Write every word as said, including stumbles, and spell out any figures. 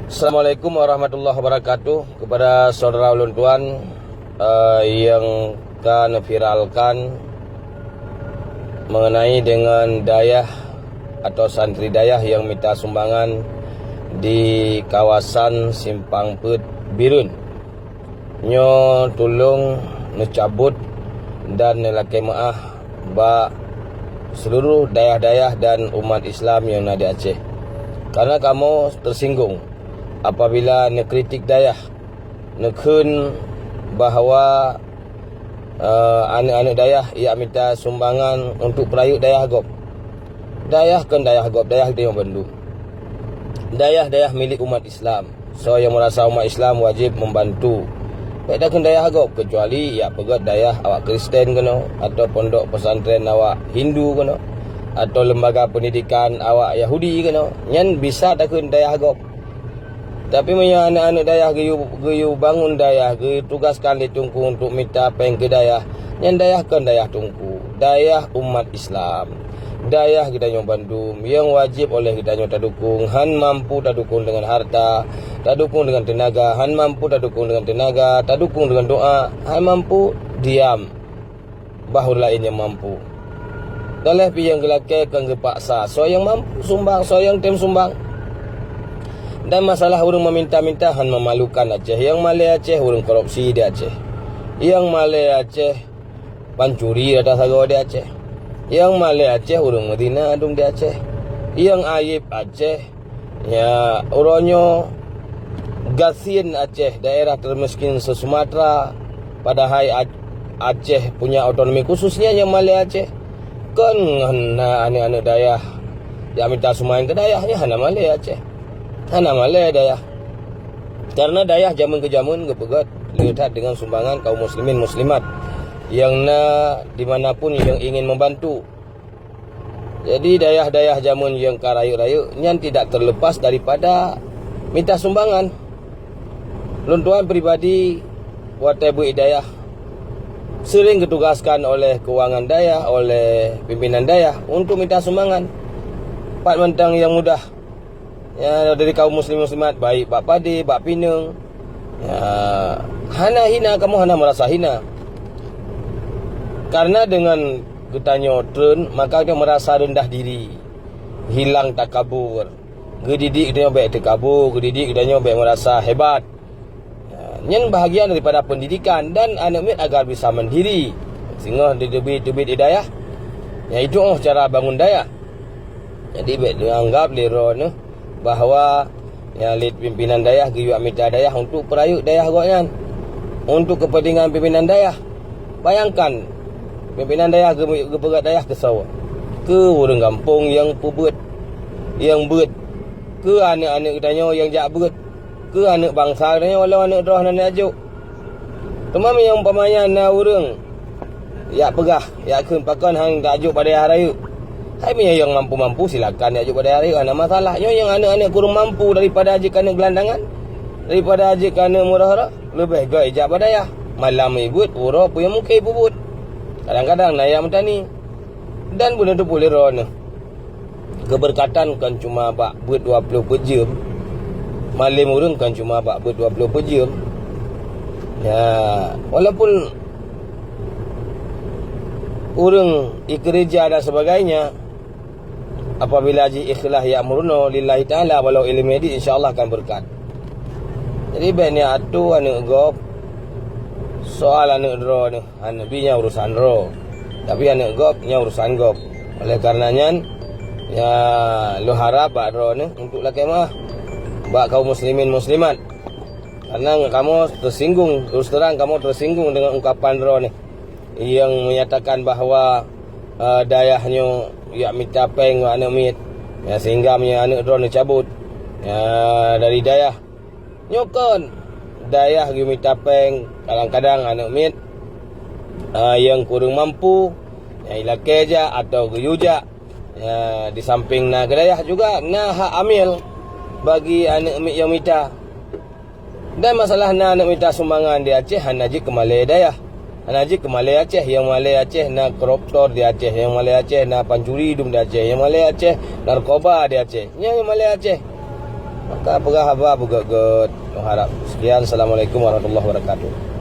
Assalamualaikum warahmatullahi wabarakatuh. Kepada saudara ulôn tuan, eh, yang ka neuviralkan mengenai dengan dayah atau santri dayah yang minta sumbangan di kawasan Simpang Peuet Bireuen. Nyoe tulông neucabut dan neulakée meuáh bak seluruh dayah-dayah dan umat Islam nyang na di Aceh. Karena kamoe teusinggung apabila neukritik dayah, neukheun bahwa, eh, aneuëk-aneuëk dayah jak mita sumbangan untuk peurayeuk dayah gob. Dayah kon dayah gob, dayah geutanyoe bandum. Dayah-dayah milék umat Islam. Soe nyang meurasa umat Islam wajéb membantu. Bék takheun dayah gob, keucuali jak peugét dayah awak Kristen keunoe, atau pondok pesantren awak Hindu keunoe, atau lembaga pendidikan awak Yahudi keunoe. Nyan bisa takheun dayah gob. Tapi meunyoe aneuëk-aneuëk dayah geuyue, geuyue bangon dayah, geutugaskan lé teungku untuk mita péng keu dayah, nyan dayah kon dayah teungku, dayah umat Islam. Dayah geutanyoe bandum nyang wajéb oleh geutanyoe tadukong, han mampu tadukong deungon hareuta, tadukong deungon teunaga, han mampu tadukong deungon teunaga, tadukong deungon doá, han mampu diam bah ureuëng laén nyang mampu. Dan lheueh pih nyang geulakée kon geupaksa, soe nyang mampu sumbang, soe nyang tem sumbang. Dan masalah ureuëng meminta-minta han memalukan Aceh. Nyang malée Aceh ureuëng korupsi di Aceh. Nyang malée Aceh pancuri rata sagoe di Aceh. Nyang malée Aceh ureuëng meuzina dum di Aceh. Nyang ayeb Aceh, ya, uroe nyoe gasien Aceh, daerah termiskin se-Sumatera, padahai Ac-, Aceh punya otonomi khususnya nyang malée Aceh. Kon ngon na aneuëk-aneuëk dayah jak mita sumbangan keu dayah, nyan hana malée Aceh. Hana malée dayah. Karena dayah jamén keu jamén geupeugét le that deungon sumbangan kaum muslimin muslimat nyang na di mana pun nyang ingin membantu. Jadi dayah-dayah jamén nyang ka rayeuk-rayeuk nyan tidak terlepas daripada mita sumbangan. Lôn tuan pribadi watée beuet dayah sering geutugaskan oleh keuangan dayah, oleh pimpinan dayah untuk mita sumbangan. Pat mantong nyang mudah, ya, dari kaum muslim muslimat, baik bak padé, bak pineung. Ya, hana hina, kamoe hana meurasa hina. Karena deungon geutanyoe treun, maka geutanyoe meurasa reundah diri, hilang takabur. Geudidik geutanyoe bék takabur, geudidik geutanyoe bék meurasa hebat. Ya, nyan bahagian daripada pendidikan dan aneuëk miet agar bisa mandiri. Singoh diteubiet-teubiet di dayah, ya, itu oh cara bangun dayah. Jadi bék neuanggab lé droeneuh bahwa, ya, lé pimpinan dayah geuyue mita dayah untuk peurayeuk dayah gobnyan, untuk kepentingan pimpinan dayah. Bayangkan, pimpinan dayah geu-, geupeugét dayah keu soe? Keu ureuëng gampông nyang peubeuet, nyang beuet, keu aneuëk-aneuëk geutanyoe nyang jak beuet, keu aneuëk bansa geutanyoe, walau aneuëk droe hana neujok. Teuma meunyoe umpamanya na ureuëng jak peugah, jak kheun pakon han tajok bak dayah rayeuk. Hai meunyoe nyang mampu-mampu, silakan jak jok bak dayah rayeuk, hana masalah. Nyoe nyang aneuëk-aneuëk kureueng mampu daripada jeuet aneuëk geulandangan, daripada jeuet aneuëk murah-murah, leubeh göt jak bak dayah. Malam ibeuet, uroe peue nyang mungken ipeubeuet. Kadang-kadang na nyang meutani. Dan beuneuteupeu lé droeneuh. Keubeureukatan kon cuma bak beuet dua ploh peuet jeuem. Malém ureuëng kon cuma bak beuet dua ploh peuet jeuem. Ya, walaupun ureuëng ikeureuja dan sebagainya, apabila jih ikhlas jak meurunoe lillahi ta'ala, walau ileumèe di, insya Allah akan beureukat. Jadi, bék neuatoe aneuëk gob, soal aneuëk droeneuh. Aneuëk bi nyan urusan droe, tapi aneuëk gob nyan urusan gob. Oleh karena nyan, ya, lôn harab bak droeneuh untuk lakée meuáh bak kaum muslimin muslimat. Karena kamoe teusinggung, terus terang kamoe teusinggung dengan ungkapan droeneuh nyang menyatakan bahwa, eh, dayah nyoe jak mita péng bak aneuëk miet, ya, sehingga meunyoe aneuëk droeneuh cabot, ya, dari dayah. Nyoe kon, dayah geumita péng, kadang-kadang aneuëk miet, ah, nyang kureueng mampu, nyang ilakée jak atau geuyue jak, ya, di samping na keu dayah juga na hak amil bagi aneuëk miet nyang mita. Dan masalah na aneuëk mita sumbangan di Aceh hana jeuet keu malée dayah. Hana jeuet keu malée Aceh, nyang malée Aceh na koruptor di Aceh, nyang malée Aceh na pancuri dum di Aceh, nyang malée Aceh narkoba di Aceh. Nyan nyang malée Aceh. Maka peugah haba beugét-gét. Meuharab. Sekian. Assalamualaikum warahmatullahi wabarakatuh.